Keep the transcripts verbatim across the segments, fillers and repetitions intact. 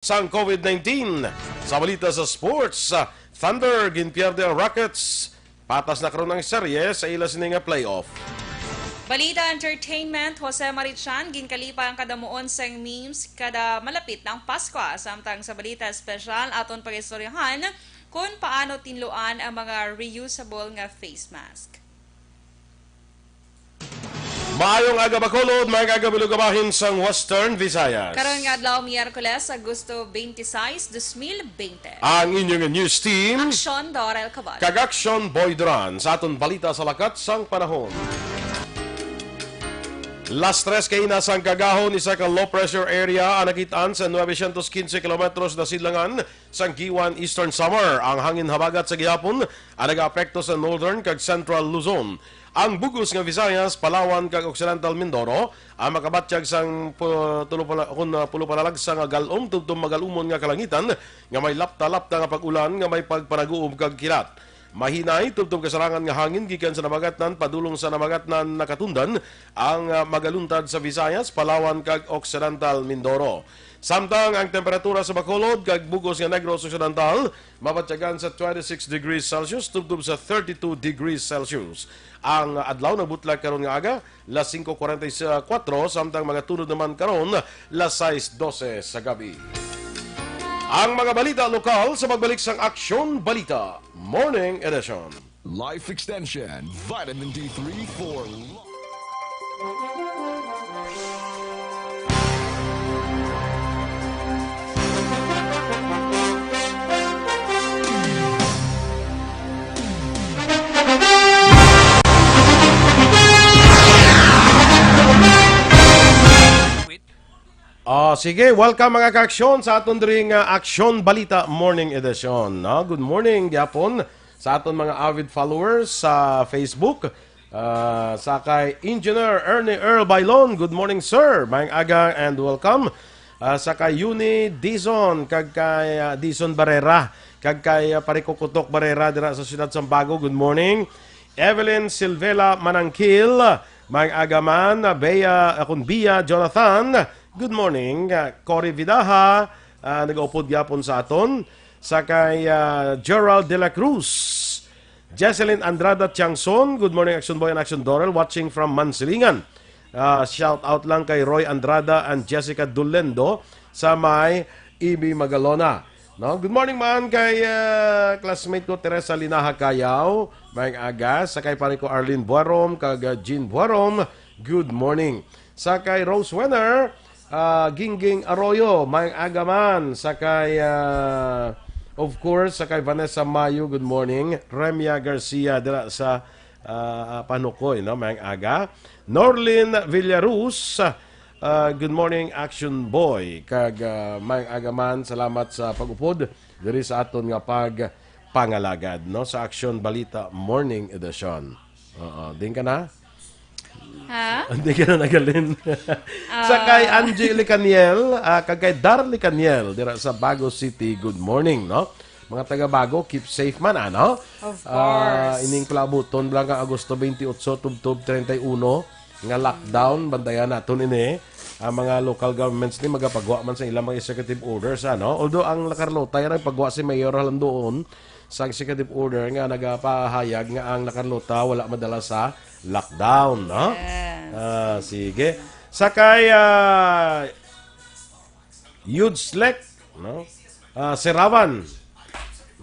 sang COVID nineteen. Sa balita sa sports, Thunder ginpierde ang Rockets. Patas na karon ang serye sa ila sini nga playoff. Balita entertainment, Jose Marichan, ginkalipa ang kadamuon sang memes kada malapit na ang Pasko. Samtang sa balita espesyal, aton pag-istoryahan kung paano tinluan ang mga reusable nga face mask. Maayong aga, Bacolod, maayong aga, Bilugabahin sang Western Visayas. Karon nga adlaw, Miyerkules, Agosto twenty-six, dos mil bente. Ang inyong news team, Aksyon, Dorel Cabal. Kag Aksyon, Boy Duran, sa aton balita sa lakat sang panahon. Las tres kaina sang kagahon, isa ka low pressure area ang nakit-an sa nuebe sientos quince kilometros na sidlangan sang Guiuan, Eastern Samar. Ang hangin habagat sa gihapon ang nagaapekto sa northern kag central Luzon. Ang bug-os nga Visayas, Palawan kag Occidental Mindoro ang makabatyag sang pu-, tulo pala, kun, ah, pulo palalagsa nga gal-om tubtob magal-umon nga kalangitan nga may lapta-lapta nga pag-ulan nga may pagpanaguob kag kilat. Mahinay tubtob kasarangan nga hangin gikan sa nabagatnan padulong sa nabagatnan nakatundan ang, ah, magaluntad sa Visayas, Palawan kag Occidental Mindoro. Samtang ang temperatura sa Bacolod kag bug-os nga Negros Occidental mabatyagan sa twenty-six degrees Celsius tubtob sa thirty-two degrees Celsius. Ang adlaw nagbutlak karon nga aga, las singko kuwarenta y kuwatro, samtang magatunod naman karon las sais dose sa gabi. Ang mga balita lokal sa pagbalik sang Aksyon Balita Morning Edition. Life Extension, Vitamin D three for lo- Ah, sige, welcome mga kaaksyon sa aton diri nga Aksyon Balita Morning Edition. No? Good morning gyapon sa aton mga avid followers sa Facebook. Ah, sa kay Engineer Ernie Earl Bailon, good morning sir. Maayong aga and welcome. Ah, sa kay Yuni Dizon kag kay ah, Dizon Barrera kag kay ah, Pare Kukutok Barrera dira sa siyudad Sambago, good morning. Evelyn Silvela Manangkil, maayong aga man. Bea, akon Bia Jonathan, good morning. Ah, Cory Vidaha, ah, nagaupod gyapon sa aton. Sa kay ah, Gerald de la Cruz, Jesselyn Andrada Tiangson, good morning Action Boy and Action Dorel, watching from Mansilingan. Ah, shout out lang kay Roy Andrada and Jessica Dulendo sa may Ibi Magalona. No? Good morning man kay ah, classmate ko Teresa Linaha Cayao, maayong aga. Sa kay pare ko Arlene Buarom kag ah, Jean Buarom, good morning. Sa kay Rose Wenner, ah, Gingging Arroyo, maayong aga man. Sa kay, ah, of course, sa kay Vanessa Mayo, good morning. Remia Garcia dira sa ah, Panukoy, no? Maayong aga. Norlin Villaruz, ah, good morning, Action Boy. Kag ah, maayong aga man, salamat sa pag-upod diri sa aton nga pagpangalagad, no? Sa Action Balita Morning Edition. Oo, din ka na? Ha? Hindi ka na nagalin. Sa kay Angie Licaniel, ah, kag kay Dar Licaniel, dira sa Bago City, good morning, no? Mga taga Bago, keep safe man, ano? Of Ah, course. Ining palabuton, bala nga Agosto twenty-eight, tubtob treinta y uno, nga lockdown, bantayan naton ini. Ang mga local governments ni magapagwa man sa ilang mga executive orders, ano? Although ang La Carlota, yan ang pagwa si Mayor Halandoon sa executive order nga nagapahayag nga ang La Carlota wala madala sa lockdown, no? Yes. Ah, sige. Sa kay ah, Yudslek, no? Ah, Serawan.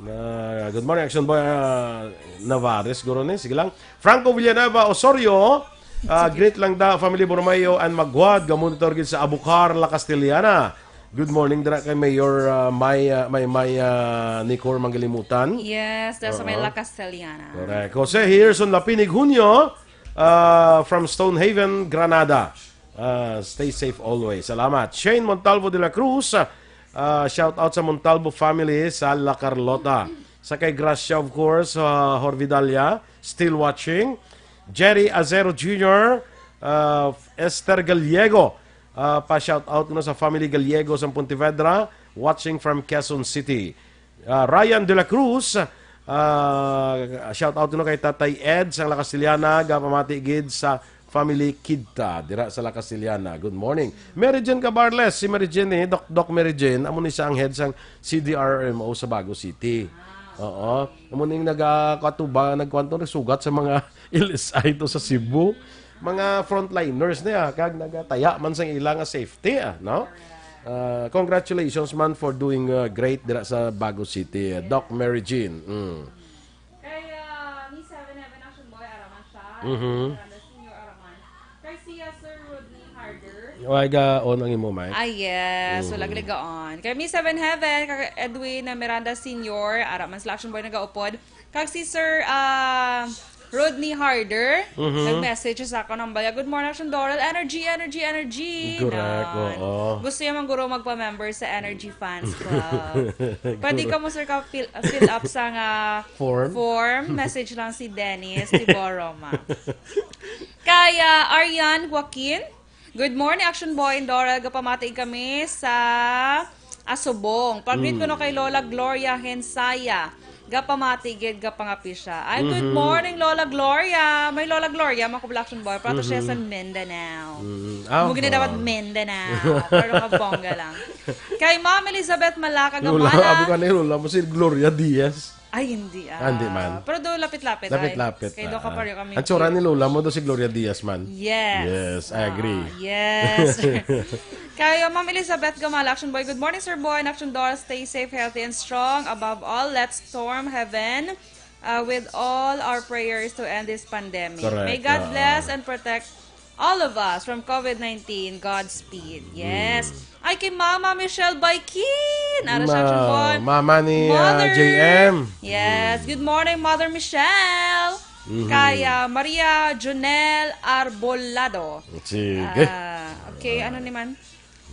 Ah, good morning, Action Boy ah, Navares, guro ni. Sige lang. Franco Villanueva Osorio, ah, greet lang da, family Borromeo and Magwad, gamonitor gid sa Abucar, La Castellana. Good morning dira kay Mayor ah, May, ah, May, May ah, Nicor Manggalimutan. Yes, that's may Oo. La Castellana. Correct. Jose Herson Lapinig Junio, ah, from Stonehaven, Granada. Ah, stay safe always. Salamat. Shane Montalvo de la Cruz, ah, shout out sa Montalvo family sa La Carlota. Sa kay Gracia, of course, ah, Horvidalia, still watching. Jerry Azero Junior, ah, Esther Gallego, ah, pa shout out kuno sa family Gallego sa Pontevedra, watching from Quezon City. Ah, Ryan de la Cruz, ah, shout out kuno kay Tatay Ed sa La Castellana, gapamati gid sa family Kidta, dira sa La Castellana. Good morning. Mary Jane Cabarles, si Mary Jane eh, Doc, Doc Mary Jane, amo ni siya ang head sang C D R R M O sa Bago City. Oo. Amo ning nagakatuba, nagkwanto, nagsugat sa mga L S I to sa Cebu. Mga frontliners niya, kag nagataya man sang ila nga safety, ah, no? Ah, congratulations man for doing, ah, great dira sa Bago City, ah, Doc Mary Jean. Mm. Kay, ah, Miss Heaven Heaven Action Boy, ara man siya. Mhm. Miranda Senior, ara man. Kay siya, Sir Rodney Harder. Why ga on ang imo mic? Ah, yes. Wala Mm. gali ga-on. Kay Miss Heaven Heaven, kay Edwin na Miranda Senior, ara man sila Action Boy nagaupod. Kag si Sir, ah, Rodney Harder, Mhm. nag-message sa akon ang baya, "Good morning, Action Doral. Energy, energy, energy." Correct, Nan. Oo. Gusto niya man guro magpa-member sa Energy Fans Club. Pwede Correct. ka mo, sir, ka fill, fill up sa nga Form? form. Message lang si Dennis Tiboroma. Kay, ah, Arian Joaquin, "Good morning, Action Boy and Doral. Gapamati kami sa Asubong. Pag-greet ko no kay Mm. Lola Gloria Hensaya. Gapamati gid, gapangapi siya." Ay, good Mhm. morning, Lola Gloria. May Lola Gloria, mga kabula, Action Boy. Pero to siya Mhm. sa Mindanao. Mm. Ah, Mo gina dapat oh. Mindanao. Pero mabongga lang. Kay Ma'am Elizabeth Malaka Lola, Gamala. Abi ka ni Lola mo si Gloria Diaz. Ay, hindi, Ah, hindi ah. man. Pero do lapit-lapit, ay. Lapit-lapit, Kay do ah. ka pareho kami Ang tsura ni Lola mo do si Gloria Diaz man. Yes. Yes, I agree. Ah, yes. Kay, uh, Ma'am Elizabeth Gamala, Action Boy, "Good morning, Sir Boy and Action Doll. Stay safe, healthy, and strong. Above all, let's storm heaven, uh, with all our prayers to end this pandemic. Correct, May God oo. bless and protect all of us from COVID nineteen. Godspeed." Yes. Mm. Ay, kay Mama Michelle Baikin. Ara siya, Ma-, Action Boy. Mama ni, ah, Mother. J M. Yes. Mm. Good morning, Mother Michelle. Mhm. Kay, ah, Maria Jonel Arbolado. Sige. Ah, okay, ano ni man?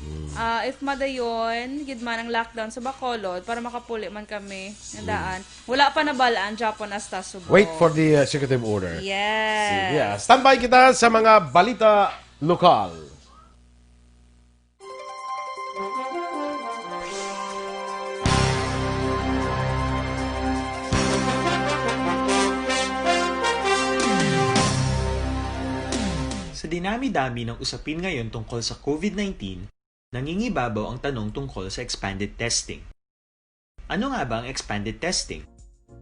Mm. Ah, if madayon, gid man ang lockdown sa Bacolod, para makapuli man kami nga Mm. daan. Wala pa nabalaan, Japon hasta Subo. Wait for the, uh, executive order. Yes. Sige, ah. Standby kita sa mga balita lokal. Sa dinami-dami ng usapin ngayon tungkol sa COVID nineteen, nangingibabaw ang tanong tungkol sa expanded testing. Ano nga ba ang expanded testing?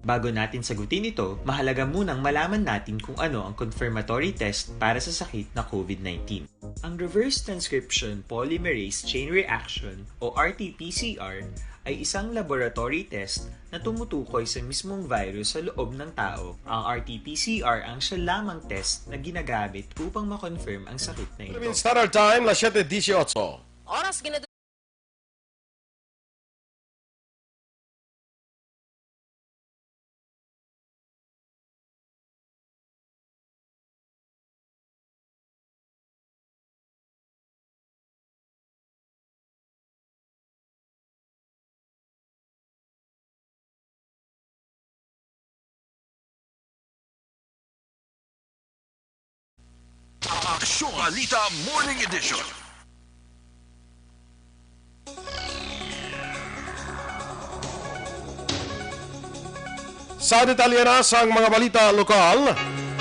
Bago natin sagutin ito, mahalaga munang malaman natin kung ano ang confirmatory test para sa sakit na COVID nineteen. Ang reverse transcription polymerase chain reaction o R T P C R ay isang laboratory test na tumutukoy sa mismong virus sa loob ng tao. Ang R T P C R ang siya lamang test na ginagamit upang ma-confirm ang sakit na ito. Philippine Standard Time, las siete dieciocho. Oras gina- Aksyon Balita Morning Edition. Sa detalye na sang mga balita lokal,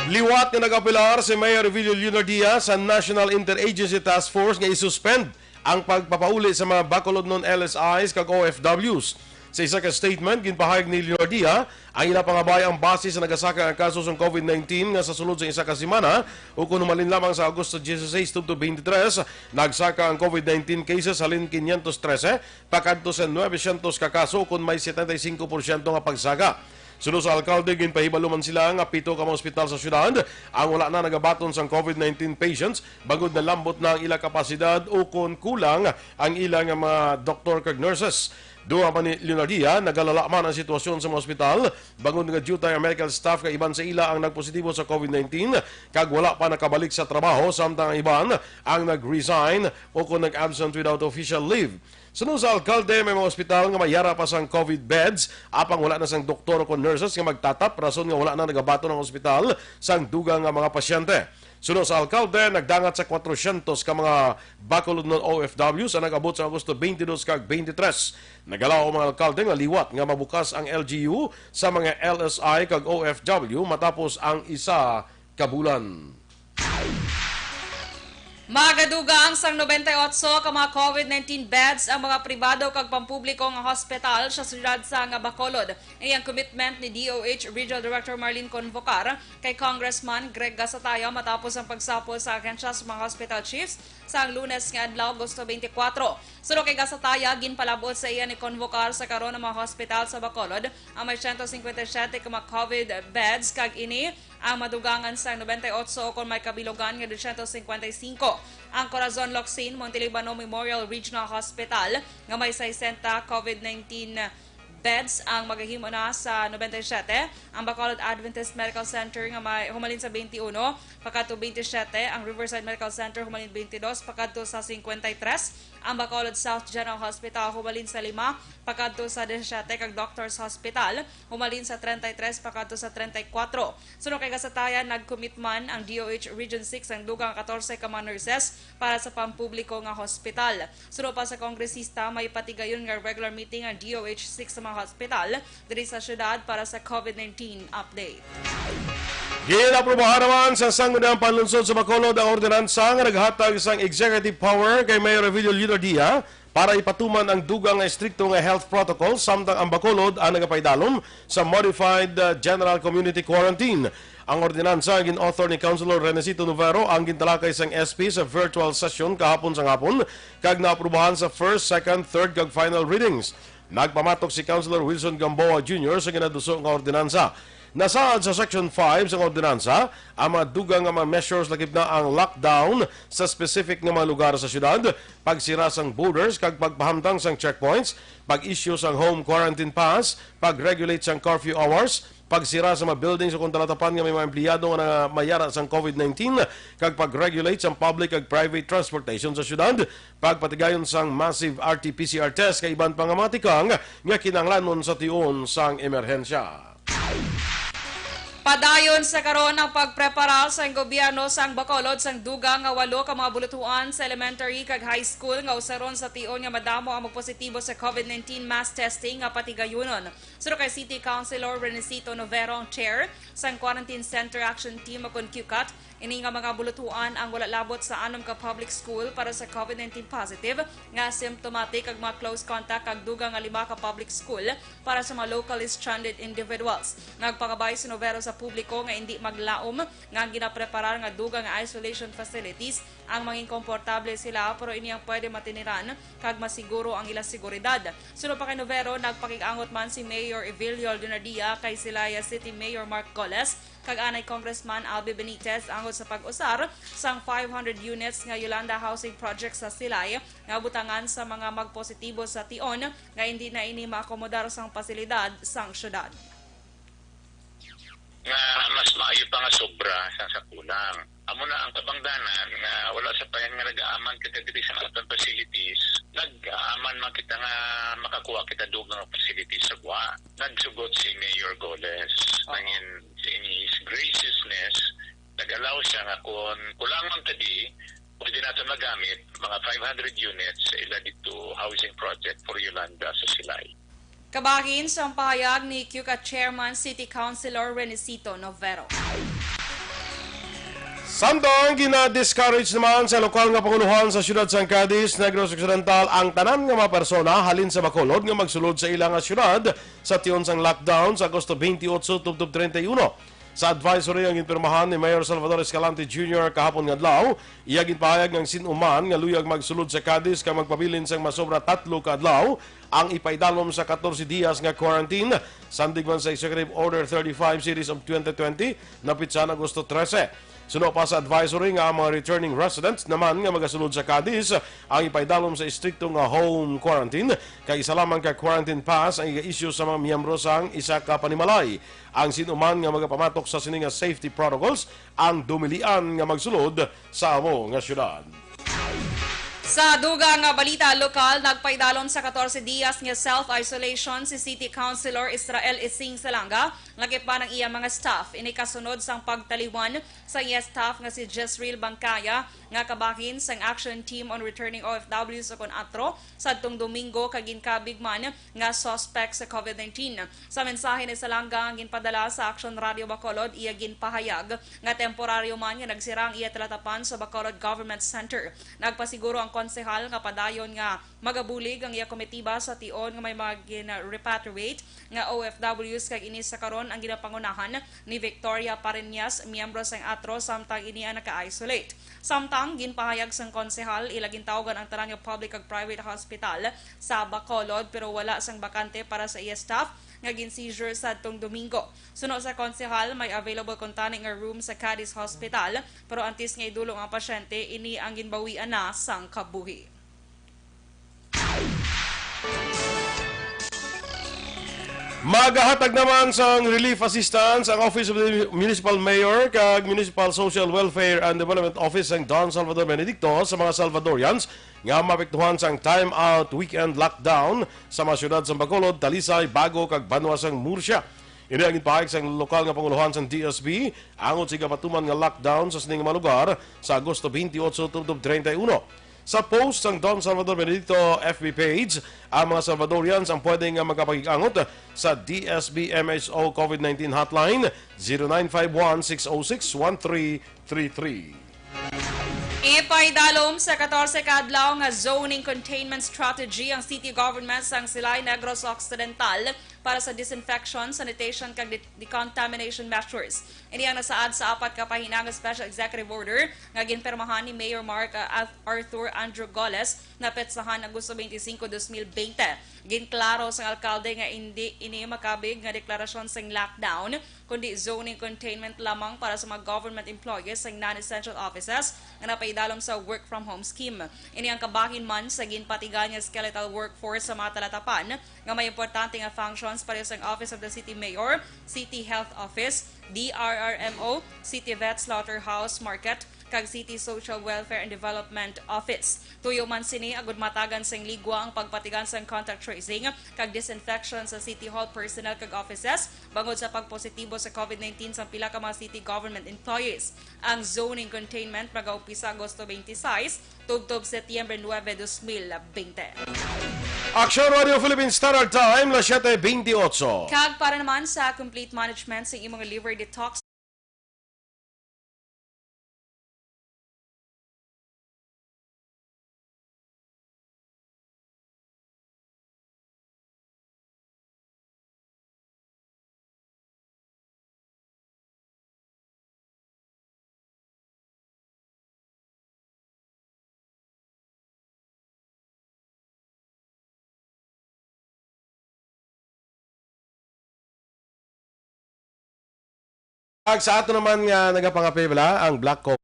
liwat nga nag-apelar si Mayor Revilio Leonardia sa National Interagency Task Force nga isuspend ang pagpapauli sa mga Bacolodnon L S Is kag O F Ws. Sa isa ka statement, ginpahayag ni Leonardia ang ila pangabay ang base sa nagasaka nga kaso sang COVID nineteen nga sa sulod sa isa ka semana, ukon humalin lamang sa Agosto dieciséis tubtob twenty-three, nagsaka ang COVID nineteen cases halin quinientos trese pakadto sa nuebe sientos ka kaso, ukon may setenta y cinco porsyento nga pagsaka. Suno sa alkalde, ginpahibalo man sila nga pito ka mga ospital sa syudad ang wala na nagabaton sang COVID nineteen patients bangod nalambot na ang ila kapasidad ukon kulang ang ila nga mga doktor kag nurses. Dugang pa ni Leonardia, nagalala man ang sitwasyon sa mga ospital bangod nga diutay ang medical staff kag iban sa ila ang nagpositibo sa COVID nineteen kag wala pa nakabalik sa trabaho, samtang ang iban ang nag-resign ukon nag-absent without official leave. Suno sa alkalde, may mga ospital nga may yara pa sang COVID beds, apang wala na sang doktor o kon nurses nga magtatap, rason nga wala na nagabaton ang ospital sang dugang nga mga pasyente. Suno sa alkalde, nagdangat sa kwatrocientos ka mga Bacolodnon O F Ws ang nag-abot sa Agosto twenty-dos kag twenty-three. Nagalaw ang mga alkalde nga liwat nga mabukas ang L G U sa mga L S I kag O F W matapos ang isa ka bulan. Magadugang sang nobenta y otso ka mga COVID nineteen beds ang mga pribado kag pampubliko nga hospital sa siyudad sang Bacolod. Ini ang commitment ni D O H Regional Director Marlene Convocar kay Congressman Greg Gasataya matapos ang pagsapol sa ahensya sa mga hospital chiefs sang Lunes nga adlaw, Agosto twenty-four. Suno kay Gasataya, ginpalabot sa iya ni Convocar sa karon ang mga hospital sa Bacolod ang may siyento singkwenta y siyete ka mga COVID beds, kag ini ang madugangan sang nobenta y otso kon may kabilugan nga dosyentos singkwenta y singko. Ang Corazon Locsin Montelibano Memorial Regional Hospital nga may sesenta COVID nineteen beds ang magahimo na sa nobenta y siyete. Ang Bacolod Adventist Medical Center nga may humalin sa twenty-one pakadto twenty-siyete, ang Riverside Medical Center humalin twenty-dos pakadto sa singkwenta y tres, ang Bacolod South General Hospital humalin sa lima pakadto sa disisyete, kag Doctors Hospital humalin sa treinta y tres pakadto sa treinta y cuatro. Suno kay Gasataya, nag-commit man ang D O H Region six sang dugang katorse ka mga nurses para sa pampubliko nga hospital. Suno pa sa kongresista, may patigayon nga regular meeting ang D O H six sa mga hospital diri sa syudad para sa COVID nineteen update. Ginaprubahan naman sa Sangguniang Panlunsod sa Bacolod ang ordinansa nga naghatag sang executive power kay Mayor Evilio Leonardia para ipatuman ang dugang nga estrikto nga health protocol, samtang ang Bacolod ang nagapaidalom sa modified, uh, general community quarantine. Ang ordinansa nga gin-author ni Councilor Renesito Novero ang gintalakay sang S P sa virtual session kahapon sang hapon, kag naaprubahan sa first, second, third, kag final readings. Nagpamatok si Councilor Wilson Gamboa Junior sa ginaduso nga ordinansa. Nasaad sa Section five sang ordinansa ang mga dugang nga mga measures, lakip na ang lockdown sa specific nga mga lugar sa syudad, pagsira sang borders kag pagpahamtang sang checkpoints, pag-issue sang home quarantine pass, pag-regulate sang curfew hours, pagsira sa mga buildings o kung talatapan nga may mga empleyado nga namayara sang COVID nineteen, kag pag-regulate sang public kag private transportation sa syudad, pagpatigayon sang massive R T P C R test kag iban pa nga mga tikang nga kinahanglanon sa tion sang emerhensya. Padayon sa karon ang pagpreparar sang gobyerno sang Bacolod sang dugang nga walo ka mga bulutuan sa elementary kag high school nga usaron sa tion nga madamo ang magpositibo sa COVID nineteen mass testing nga patigayunon. Suno kay City Councilor Renesito Novero, ang chair sang Quarantine Center Action Team o kon QCAT, ini nga mga bulutuan ang wala labot sa anom ka public school para sa COVID nineteen positive nga symptomatic kag mga close contact, kag dugang nga lima ka public school para sa mga locally stranded individuals. Nagpakabay si Novero sa publiko nga indi maglaom nga ang ginapreparar nga dugang nga isolation facilities ang mangin komportable sila, pero ini ang pwede matiniran kag masiguro ang ila seguridad. Suno pa kay Novero, nagpakig-angot man si Mayor Evilio Leonardia kay Silaya City Mayor Mark Goles kag anay Congressman Albi Benitez angot sa pag-usar sang five hundred units nga Yolanda Housing Project sa Silay nga butangan sa mga magpositibo sa tion nga hindi na ini maakomodar sang pasilidad sang syudad. Nga mas maayo pa nga sobra sa, sa kulang. Amo na ang kabangdanan nga wala sa payan nga nag-aaman kita diri sa aton facilities, nag-aaman man kita nga makakuha kita dugang facilities sa gwa. Nagsugot si Mayor Goles, Oo. Nangin si, in his graciousness, nag-allow siya nga kung kulangon ta di, pwede nato magamit mga five hundred units sa ila dito housing project for Yolanda sa Silay. Kabahin sang pahayag ni QCAT Chairman City Councilor Renisito Novero. Samtang gina-discourage naman sa lokal nga pangulohan sa siyudad sang Cadiz, Negros Occidental, ang tanan nga mga persona halin sa Bacolod nga magsulod sa ila nga siyudad sa tion sang lockdown sa Agosto twenty-eight tubtob treinta y uno. Sa advisory ang ginpirmahan ni Mayor Salvador Escalante Junior kahapon nga adlaw, iya ginpahayag nga ang sin-o man nga luyag magsulod sa Cadiz kag magpabilin sang masobra tatlo ka adlaw ang ipaidalom sa katorse dias nga quarantine, sandig man sa Executive Order thirty-five Series of twenty twenty, napitsa Agosto trese. Suno pa sa advisory nga ang mga returning residents naman nga magasulod sa Cadiz ang ipaidalom sa estrikto nga home quarantine, kay isa lamang ka quarantine pass ang iga-issue sa mga miyembro sang isa ka panimalay. Ang sin-o man nga magapamatok sa sini nga safety protocols ang dumilian nga magsulod sa amo nga syudad. Sa dugang nga balita lokal, nagpaidalom sa katorse diyas nga self-isolation si City Councilor Israel Ising Salanga, lakip pa ang iya mga staff. Ini kasunod sang pagtaliwan sa iya staff nga si Jezreel Bangkaya, nga kabahin sang Action Team on Returning O F Ws o kon atro, sadtong Domingo, kag ginkabig man nga suspect sa COVID nineteen. Sa mensahe ni Salanga nga ginpadala sa Action Radio Bacolod, iya ginpahayag nga temporaryo man nga nagsira ang iya talatapan sa Bacolod Government Center. Nagpasiguro ang konsehal nga padayon nga magabulig ang iya komitiba sa tion nga may mga gin-repatriate nga O F Ws, kag ini sa karon ang ginapangunahan ni Victoria Pareñas, miyembro sang atro, samtang ini ang naka-isolate. Samtang ginpahayag sang konsehal, ila gintawgan ang tanan nga public kag private hospital sa Bacolod, pero wala sang bakante para sa iya staff nga gin-seizure sadtong Domingo. Suno sa konsehal, may available kuntani nga room sa Cadiz Hospital, pero antes nga idulong ang pasyente, ini ang ginbawian na sang kabuhi. Magahatag naman sang relief assistance ang Office of the Municipal Mayor kag Municipal Social Welfare and Development Office sang Don Salvador Benedicto sa mga Salvadorians nga maapektuhan sang time out weekend lockdown sa mga siyudad sang Bacolod, Talisay, Bago, kag banwa sang Murcia. Ini ang ginpahayag sang lokal nga pangulohan sang D S B angot sa igapatuman nga lockdown sa sining mga lugar sa Agosto twenty-eight tubtob treinta y uno. Sa post sang Don Salvador Benedicto F B page, ang mga Salvadorians ang pwede nga magkapakig-angot sa D S B M H O COVID nineteen hotline, zero nine five one, six oh six, one three three three. Ipaidalom sa katorse ka adlaw nga zoning containment strategy ang city government sang Silay, Negros Occidental para sa disinfection, sanitation, kag de-, decontamination measures. Ini ang nasaad sa apat ka pahinang nga Special Executive Order nga ginpirmahan ni Mayor Mark, uh, Arth-, Arthur Andrew Goles, na petsahan Agosto twenty-five, dos mil bente. Ginklaro sang alkalde nga indi ini makabig nga deklarasyon sang lockdown, kundi zoning containment lamang para sa mga government employees sang non-essential offices nga napaidalom sa work from home scheme. Ini ang kabahin man sa ginpatigan nga skeletal workforce sa mga talatapan nga may importante nga functions, pareho sang Office of the City Mayor, City Health Office, D R R M O, City Vet, Slaughterhouse, Market, kag City Social Welfare and Development Office. Tuyo man sini agud matagan sang ligwa ang pagpatigan sang contact tracing kag disinfection sa City Hall personnel kag offices bangod sa pagpositibo sa COVID nineteen sang pila ka mga city government employees. Ang zoning containment magaumpisa Agosto twenty-six tubtob Setyembre nuebe, dos mil bente. Aksyon Radio Philippine Standard Time, las siete veintiocho. Kag para naman sa complete management sa imong liver detox, Ag sa ato naman nga nagapangapil bala ang Black Coffee.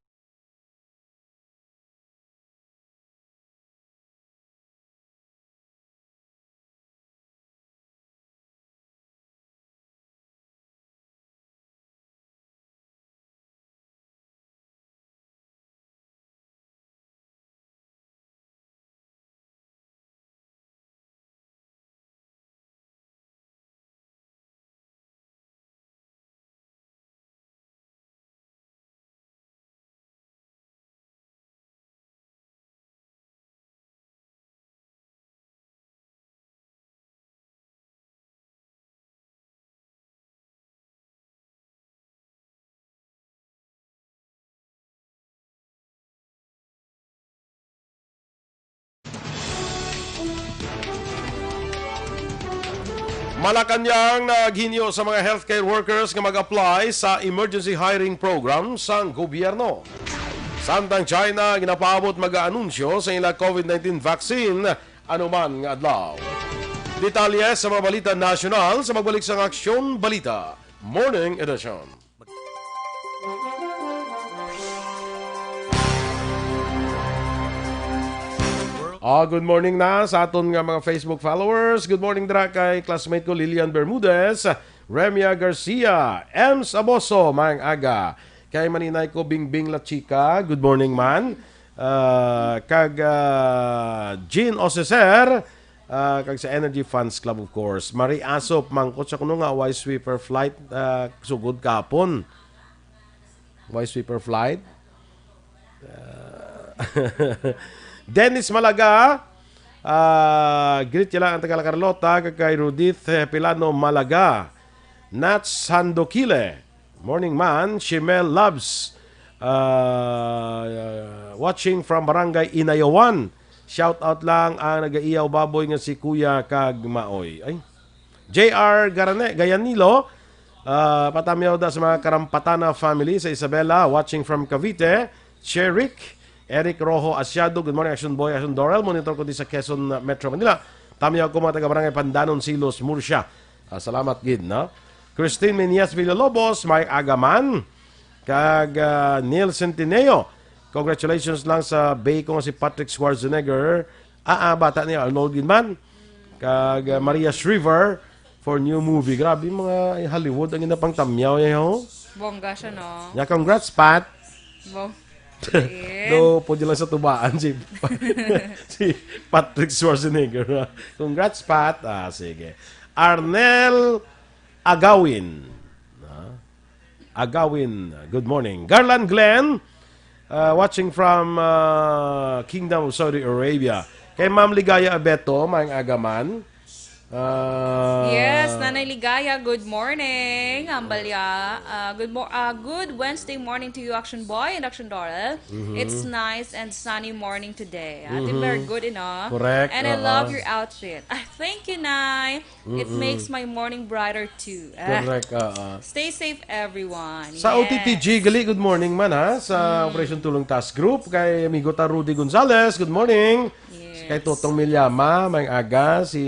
Malacañang naghinyo sa mga healthcare workers nga mag-apply sa emergency hiring program sang gobyerno. Samtang China ginapaabot mag-aanunsyo sa ila COVID nineteen vaccine anuman nga adlaw. Detalye sa mga balita nasyonal sa magbalik sang Aksyon Balita Morning Edition. Ah, good morning na sa aton nga mga Facebook followers. Good morning dira kay classmate ko Lilian Bermudez, Remia Garcia, Ems Aboso, maayong aga. Kay maninay ko Bingbing La Chica, good morning man. Ah, kag, ah, Jean Oseser, ah, kag sa Energy Fans Club, of course. Marie Asop, mangkot sa kuno nga, why sweeper flight, ah, sugod kapon? Why sweeper flight? Ah, Dennis Malaga, ah, greet niya lang ang taga La Carlota, kag kay Rudith, eh, Pilano Malaga. Nats Sandokile. Morning man, Shimel Loves. Ah, watching from Barangay Inayawan. Shout out lang ang nagaiyaw baboy nga si Kuya kag Maoy. Ay. J R Garane, Gayanilo. Ah, patamyaw da sa mga Karampatana family sa Isabela, watching from Cavite. Cherik, Eric Rojo Asiado, good morning, Action Boy, Action Dorel. Monitor ko di sa Quezon, uh, Metro Manila. Tamyaw ko mga taga Barangay Pandanon, Silos, Murcia. Ah, salamat gid, no? Christine Meñas Villalobos, may agaman. Kag, ah, Neil Centineo, congratulations lang sa bay ko nga si Patrick Schwarzenegger. Ah, ah, bata ni Arnold gid man. Kag, ah, Maria Shriver for new movie. Grabe, mga Hollywood ang ginapangtamyaw niya, ho. Bongga siya, no? Yeah, congrats, Pat. Bong-, Diin. No, pwede lang sa tubaan si, si Patrick Schwarzenegger. Congrats, Pat. Ah, sige. Arnel Agawin. Ah, Agawin, good morning. Garland Glenn, uh, watching from, uh, Kingdom of Saudi Arabia. Kay Ma'am Ligaya Abeto, maayong aga man. Uh, Yes, Nanay Ligaya, good morning. Ambalya, uh, good mo-, uh, good Wednesday morning to you, Action Boy and Action Doral. Mm-hmm. It's nice and sunny morning today. Ah, di ba, Mm-hmm. good, you know? Correct, And I love uh-uh. your outfit. Ah, thank you, Nay. It Mm-mm. makes my morning brighter too. Ah. Correct, oo. Stay safe, everyone. Sa Yes. O T T G, gali, good morning man, ha, sa Mm. Operation Tulong Task Group, kay amigo ta Rudy Gonzalez, good morning. Yes. Kay Totong Milyama, maayong aga, si,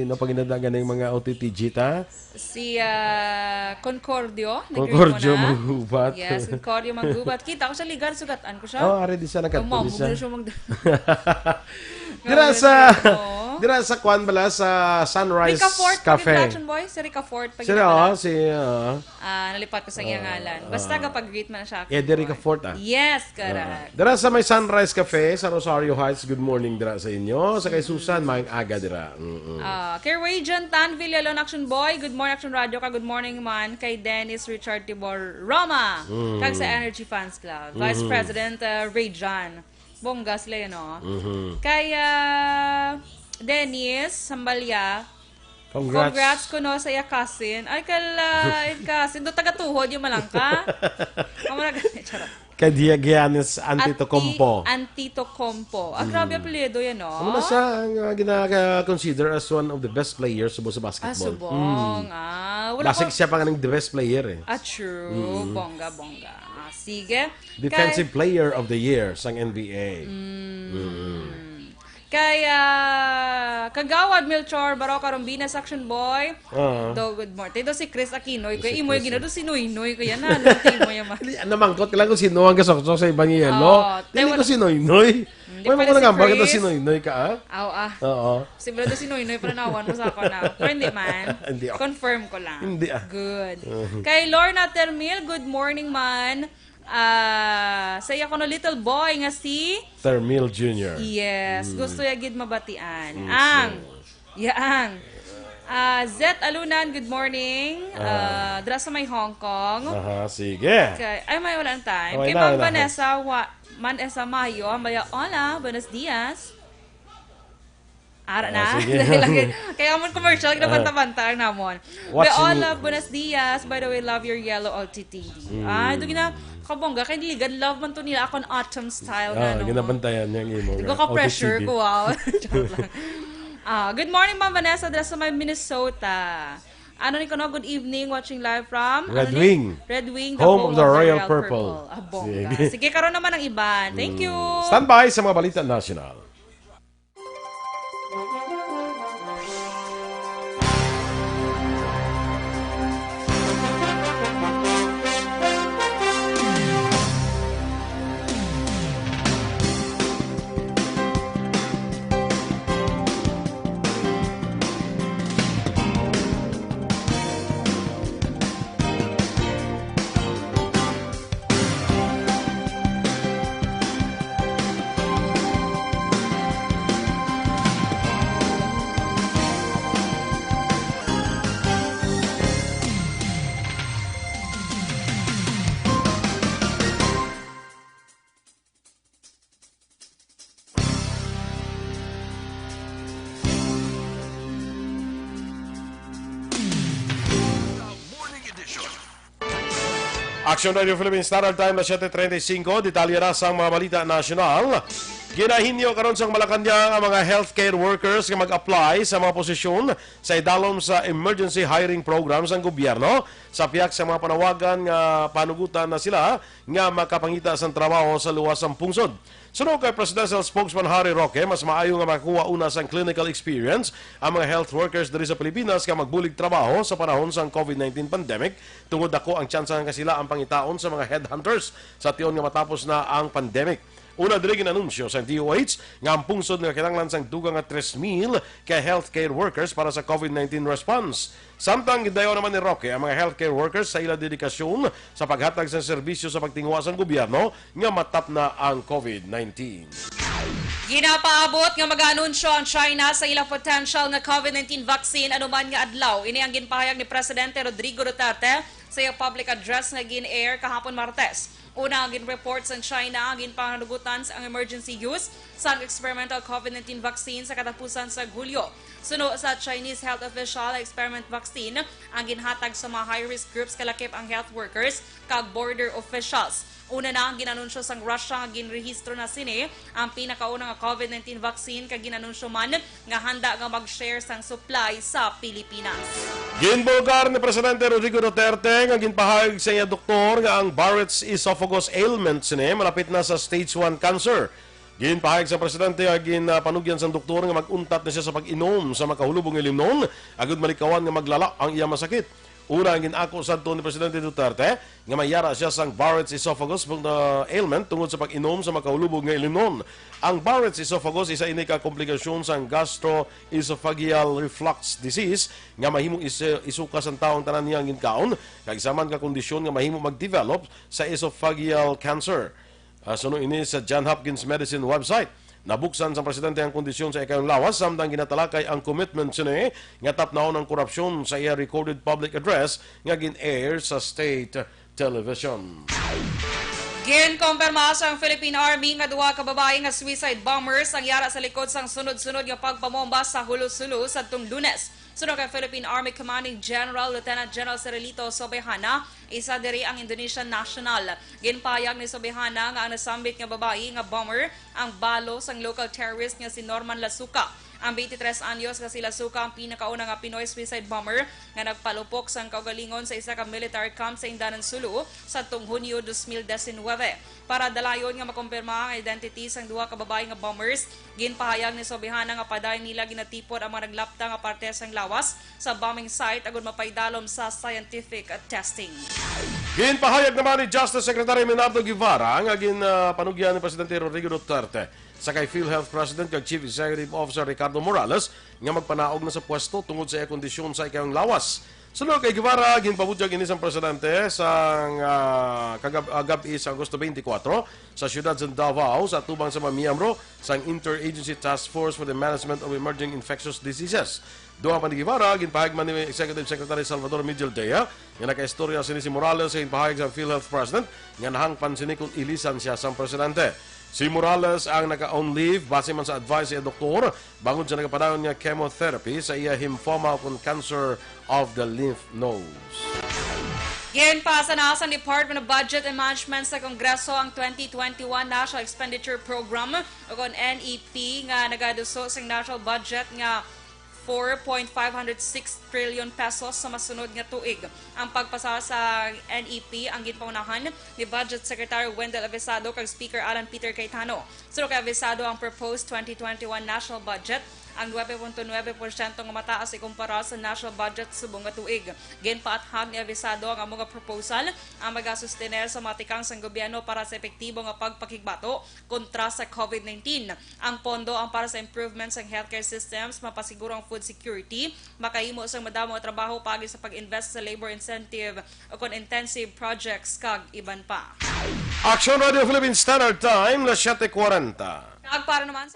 no, pag inada ganing mga O T T G ta? Si, ah, Concordio, nag-greet Concordio mo na. Manggubat. Yes, Concordio Manggubat. Kita ko siya ligar, sugatan ko siya. Oh, ari di siya, nagkadto Tumambog di siya. na siya mag- Dira Grabe sa, siya, no? dira sa kwan bala, sa Sunrise Ricafort, Cafe. Pag-interaction boy, si Ricafort, pag Sino, inakala. oh, si, uh, Ah, nalipat ko sa iyang Ah, ngalan. Basta ah. kapag-greet man siya, Eddie Ricafort, ah. Yes, correct. Ah. Dira sa may Sunrise Cafe sa Rosario Heights, good morning dira sa inyo. Sa kay Susan, Mm. maayong aga dira. Mm-mm. Ah, kay Ray John Tan Villalon, Action Boy, good morning, Action Radio ka, good morning man. Kay Dennis Richard Tibor Roma, Mm. kag sa Energy Fans Club. Vice Mm-hmm. President, ah, Ray John. Bongga sila yun, no? Mm-hmm. Kay, ah, Dennis Sambalia, Congrats. Congrats kuno sa iya cousin. Ay, kala, cousin. Do taga-tuhod yung malangka. Amo na gani, charot. Kay Dia Giannis Antetokounmpo. Anti-, Antetokounmpo. Ah, grabe Mm. apelyido yan, no? Amo na siya ang, ah, gina-consider as one of the best players subong sa Ah, basketball. subong. Mm. Ah, wala Basig ko siya pa nga ng the best player, eh. Ah, true. Mm. Bongga, bongga. Ah, sige. Defensive Kay Player of the Year sang N B A. Mm. Mm. Kay, ah, Kagawad Melchor Baroca Rombina, Action Boy. Ah. Do, good morning. Ito si Chris Aquino. Ito Kay si imo yung Chris, ginado eh. si Noynoy. Kaya na, ano, imo yung ma- Dili, namangkot ka lang kung sino ang gasoksok sa ibang yelo. Oo, Dili tayo ko wala si Noynoy. Hindi May pala mga si nangambal ka to Chris. si Noynoy ka, ah? Aw, ah. Oo. Sigurado si Noynoy, pananawan mo sa ako na. Pero hindi man. Hindi, ah. Confirm ko lang. Hindi, ah. Good. Mhm. Kay Lorna Termil, good morning man. Ah, sa iya kuno little boy nga si Termil Junior. Yes, Mm. gusto ya gid mabatian. Mm, Ang, so yaang. Ah, Zet Alunan, good morning. Ah. Ah, dira sa may Hong Kong. Aha, sige. Kay, ay, may wala ang time. Okay Kay na, Ma'am wala. Vanessa, wa, Man Esa Mayo, ang baya, hola, buenos dias. Ara Ah, na. sige. Dahil lagi, kaya amon commercial, Ah. ginabanta-banta ang namon. Watching Hola, buenos dias. By the way, love your yellow O T T D. Mm. Ah, ito gina, kabongga, kay diligan, love man to nila akong autumn style Ah, na, no? ginabantayan niya ang imo Di nga ko ka-pressure O T T D. ko, wow. Joke lang. Ah, good morning, Ma'am Vanessa, dira sa may Minnesota. Ano ni kuno? Good evening, watching live from, Red ano ni? Wing. Red Wing, the Home home of the of the Royal Royal Purple. Purple. Ah, bongga. Sige. Sige, karon naman ang iban. Thank Mm. you. Standby sa mga balita nasyonal. Action Radio Philippines Standard Time na siyete treinta y cinco. Detalye na sang mga balita nasyonal. Ginahinyo karon sang Malacañang ang mga healthcare workers nga mag-apply sa mga posisyon sa idalom sa emergency hiring program sang gobyerno. Sa pihak sa mga panawagan nga panugutan na sila nga makapangita sang trabaho sa luwas sang pungsod. Suno kay Presidential Spokesman Harry Roque, mas maayo nga makakuha una sang clinical experience ang mga health workers diri sa Pilipinas nga magbulig trabaho sa panahon sang COVID nineteen pandemic, tungod dako ang tsansa nga sila ang pangitaon sa mga headhunters sa tion nga matapos na ang pandemic. Una diri, gin-anunsyo sa D O H nga ang pungsod nga kinahanglan sang dugang nga tres mil ka healthcare workers para sa COVID nineteen response. Samtang gidayaw naman ni Roque ang mga healthcare workers sa ila dedikasyon sa paghatag sa serbisyo sa pagtinguha sang gobyerno nga matapna ang COVID nineteen. Ginapaabot nga mag-anunsyo ang China sa ila potential nga COVID nineteen vaccine anuman nga adlaw. Ini ang ginpahayag ni Presidente Rodrigo Duterte sa iya public address nga gin-air kahapon Martes. Una, ang gin-report sang China ang ginpanganugutan sa ang emergency use sang experimental COVID nineteen vaccine sa katapusan sa Hulyo. Suno sa Chinese health official, ang experiment vaccine ang ginhatag sa mga high-risk groups, kalakip ang health workers kag border officials. Una na ang gin-anunsyo sang Russia nga ginrehistro na sini ang pinakauna nga COVID nineteen vaccine, kag gin-anunsyo man nga handa nga mag-share sang supply sa Pilipinas. Ginbulgar ni Presidente Rodrigo Duterte nga ginpahayag sa iya doktor nga ang Barrett's esophagus ailment sini malapit na sa stage one cancer. Ginpahayag sa presidente nga ginpanugyan sang doktor nga mag-untat na siya sa pag-inom sa makahulubong nga ilimnon agud malikawan nga maglala ang iya masakit. Una, ang gin-ako sadto ni Presidente Duterte nga may yara siya sang Barrett's esophagus, uh, ailment tungod sa pag-inom sa makahulubog nga ilimnon. Ang Barrett's esophagus isa ini ka komplikasyon sang gastroesophageal reflux disease nga mahimong is-, isuka sang tawo ang tanan niyang ginkaon, kag isa man ka kondisyon nga mahimo mag-develop sa esophageal cancer. Ah, suno ini sa John Hopkins Medicine website. Nabuksan sang presidente ang kondisyon sa ikayong lawas, samtang ginatalakay ang commitment sini nga tapnaon ang korupsyon sa iya recorded public address nga gin-air sa state television. Ginkompirma sang Philippine Army nga duha ka babayi nga suicide bombers ang yara sa likod sang sunod-sunod nga pagpamomba sa Jolo-Solo sadtong Lunes. Suno kay Philippine Army Commanding General Lieutenant General Cirelito Sobejana, isa diri ang Indonesian national. Ginpahayag ni Sobejana nga ang nasambit nga babayi nga bomber ang balo sang local terrorist nga si Norman Lasuka. Ang twenty-three anyos nga si Lasuka ang pinakauna nga Pinoy suicide bomber nga nagpalupok sang kaugalingon sa isa ka military camp sa Indanan, Sulu, sadtong Hunyo dos mil diecinuebe. Para dalayon nga makumpirma ang identity sang duha ka babayi nga bombers, ginpahayag ni Sobejana nga padayon nila ginatipon ang mga naglapta nga parte sang lawas sa bombing site agud mapaidalom sa scientific testing. Ginpahayag naman ni Justice Secretary Menardo Guevara nga ginpanugyan ni Presidente Rodrigo Duterte sa kay PhilHealth President kag Chief Executive Officer Ricardo Morales nga magpanaog na sa pwesto tungod sa iya kondisyon sa ikayong lawas. Suno kay Guevara, ginpabutyag ini sang presidente sang, ah, kagab-, ah, gab-i sa Agosto twenty-four sa siyudad sa Davao sa atubang sa mga miyembro sang Interagency Task Force for the Management of Emerging Infectious Diseases. Dugang pa ni Guevara, ginpahayag man ni Executive Secretary Salvador Miguel Dea nga nakaistorya sini si Morales sa ginpahayag sang PhilHealth President nga nahangpan sini kon ilisan siya sang presidente. Si Morales ang naka-on leave base man sa advice sa iya doktor bangod sa nagapadayon nga chemotherapy sa iya lymphoma ukon cancer of the lymph nodes. Ginpasa na sang Department of Budget and Management sa Kongreso ang twenty twenty-one National Expenditure Program, o kon N E P, nga nagaduso sang national budget nga four point five hundred six trillion pesos sa masunod nga tuig. Ang pagpasa sa N E P ang ginpangunahan ni Budget Secretary Wendell Avisado kag Speaker Alan Peter Cayetano. Suno kay Avisado, ang proposed twenty twenty-one national budget ang nuebe punto nuebe porsyento nga mataas ikumpara sa national budget subong nga tuig. Ginpaathag ni Avisado ang amo nga proposal ang magasustener sa mga tikang sang gobyerno para sa epektibo nga pagpakigbato kontra sa COVID nineteen. Ang pondo ang para sa improvement sang healthcare systems, mapasiguro ang food security, makahimo sang madamo nga trabaho paagi sa pag-invest sa labor incentive o kon intensive projects kag iban pa. Action Radio Philippines Standard Time na siyete kwarenta. Kag para naman sa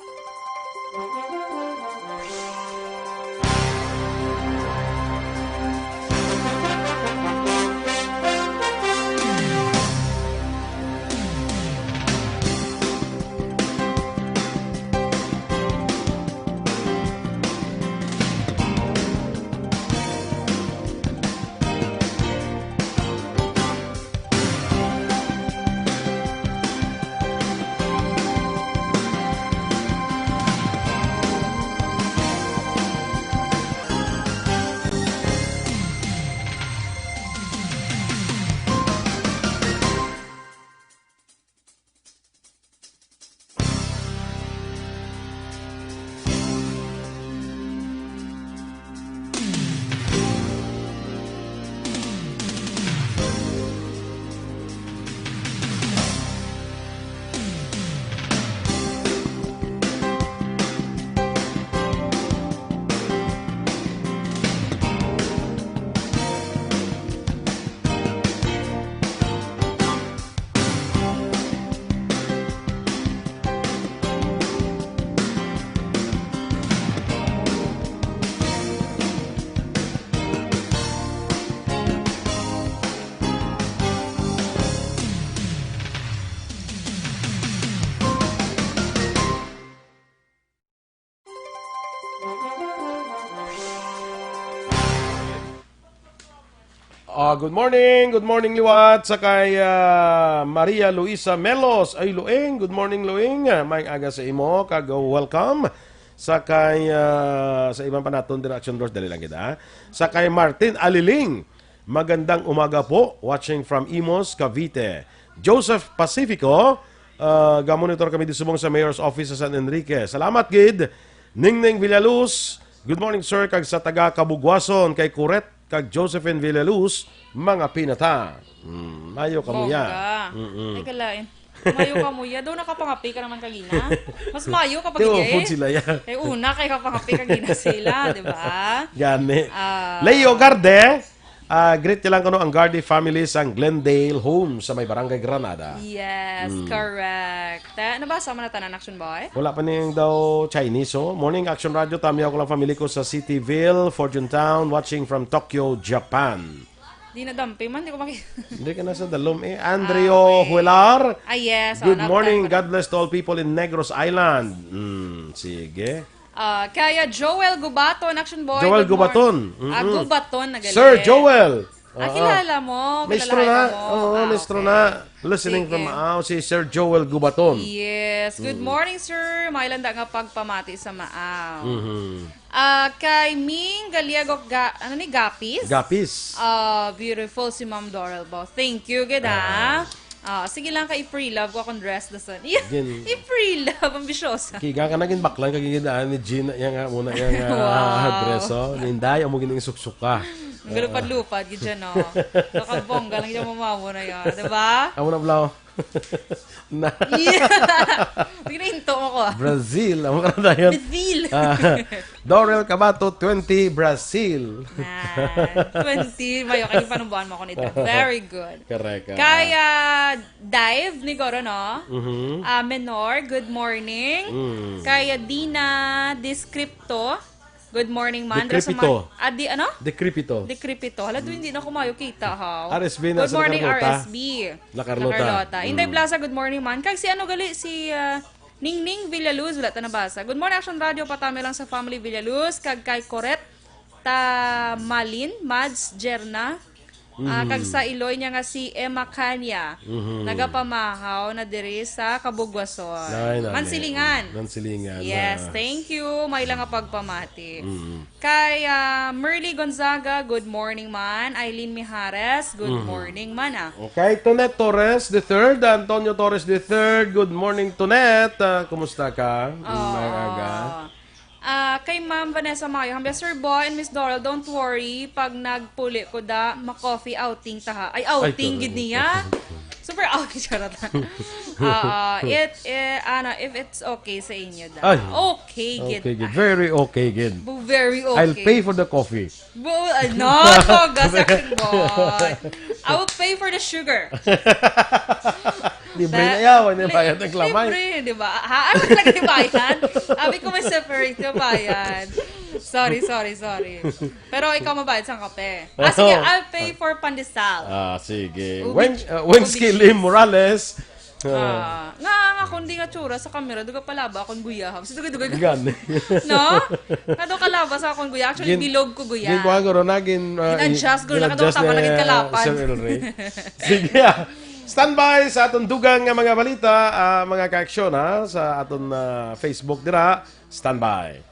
Ah, good morning, good morning liwat sa kay ah, Maria Luisa Melos. Ay, Luing, good morning, Luing. Ah, maayong aga sa imo, kag welcome sa kay ah, sa iban pa naton dira, Action Bros, dali lang kita. Sa kay Martin Aliling, magandang umaga po, watching from Imus, Cavite. Joseph Pacifico, ah, gamonitor kami di subong sa Mayor's Office sa San Enrique. Salamat gid. Ningning Villaluz, good morning, sir, kag sa taga Kabugwason, kay Kuret kag Josephine Villaluz, mga pinata. Hmm, mayo kamo ya. Bongga. Mm-mm. Ay, kalain. Mayo kamo ya. Daw nakapangapi ka naman kagina. Mas mayo ka Kay pagid ya upod eh. sila ya. Kay una, kay kapangapi kagina sila, di ba? Gani. Ah. Leo Garde, ah, greet niya lang kuno ang Garde family sa Glendale Home sa may Barangay Granada. Yes, Mm. correct. Eh, nabasa mo na tanan, Action Boy? Wala pa ning daw Chinese, oh. Morning, Action Radio. Tamiyaw ko lang family ko sa Cityville, Fortune Town, watching from Tokyo, Japan. Di na dampi man, di ko maki- Hindi ka na sa dalom, eh. Andrio Ah, okay. Huelar. Ah, yes. Oh, Good morning. Nagtanggol. God bless to all people in Negros Island. Mm, sige. Ah, kaya Joel Gubaton, Action Boy, Joel good morning. Gubaton. Ah, Mm-mm. Gubaton, nagaling. Sir Joel. Ah, Oo. kilala mo? Maestro Kilala na. mo? Oo, Ah, maestro okay. na. Listening Sige. from, ah, si Sir Joel Gubaton. Yes. Good Mm. morning, sir. May landa nga pagpamati sa maaw. Mhm. Ah, kay Ming Galiago, ga-, ano ni, Gapis? Gapis. Ah, beautiful si Ma'am Doral Bo. Thank you, gid, ah. Ah. Ah, sige lang ka, i-pre-love ko akong dress na son. Gin- I-pre-love, ambisyosa. Kiga ka na, ginbaklan ka, gigidaan ni Gina, yang, ah, muna, yang, ah, Wow. dress, oh. Ninday, amo gining suksuka. Ang galupad-lupad, gid siya, no? Nakabongga lang siya, mamawo na yan, di ba? Amo na, Blau. Na. Yeah. Sige na, hinto mo ko, ah. Brazil, amo ka na dayon. Brazil. Ah, Dorel Cabato, twenty, Brazil. Yan. Twenty, mayo, kay panubuan mo ako nito. Very good. Correct, ah. Kaya, Dive ni Goro, no? Mhm. Ah, Menor, good morning. Mm. Kaya Dina Descripto, good morning, man. Dira sa Decrepito. ma-, ah, di, ano? Decrepito. Decrepito. Hala, doon hindi na kumayo kita, ha? R S B na Good sa morning, Nakarlota. R S B. Nakarlota. Nakarlota. Inday Mm. Plaza, good morning, man. Kag si ano gali, si, ah, Ningning Villaluz, wala ta nabasa. Good morning, Action Radio. Patami lang sa family Villaluz. Kag kay Coret, ta Malin, Mads, Jerna. Ah, Mm. kag sa iloy niya nga si Emma Cania, Mhm. nagapamahaw na diri sa Kabugwason. Ay, nani. Mansilingan. Mansilingan, Yes, ah. thank you. May lang nga pagpamati. Mm. Kay, ah, Merly Gonzaga, good morning, man. Eileen Mijares, good Mhm. morning, man, ah. Okay, Tonet Torres the third, Antonio Torres the third, good morning, Tonet. Ah, kumusta ka? Oo. May aga. Ah, kay Ma'am Vanessa Mayo, hambya, "Sir Boy and Miss Doral, don't worry. Pag nagpuli ko da, ma-coffee outing ta ha." Ay, Ay, outing gid correct. niya. Super outing, charot. Ah, it, eh, ano, if it's okay sa inyo da. Ay. Okay gid Okay gid. na. Very okay gid. Bu-, very okay. I'll pay for the coffee. Bu-, ay, no, no, gas action boy. I will pay for the sugar. Libre Sa-, na yaw, ano li-, bayad ng lamay? Libre, di ba? Ha? Ano talaga yung bayad? Abi ko may separate yung bayad. Sorry, sorry, sorry. Pero ikaw mabayad sa kape. Ah, sige, Oo. I'll pay for pandesal. Ah, sige. Ubi-, Wen-, uh, Wensky ubi- Lim Morales. Ah, nga, nga, kung di nga tsura sa kamera, duga palaba akong guyaha. Kasi dugay-dugay ka. Gani. No? Kado kalaba sa akong guya. Actually, Gin-, bilog ko guya. gin-, kuha ko ron na, gin-, ah, Gin-adjust ko na, gin-adjust kadong tama na na, gid kalapad. Sir Elray. Sige, ah. Standby sa atong dugang nga mga balita, ah, mga ka-aksyon, ha, sa aton, ah, Facebook dira. Standby.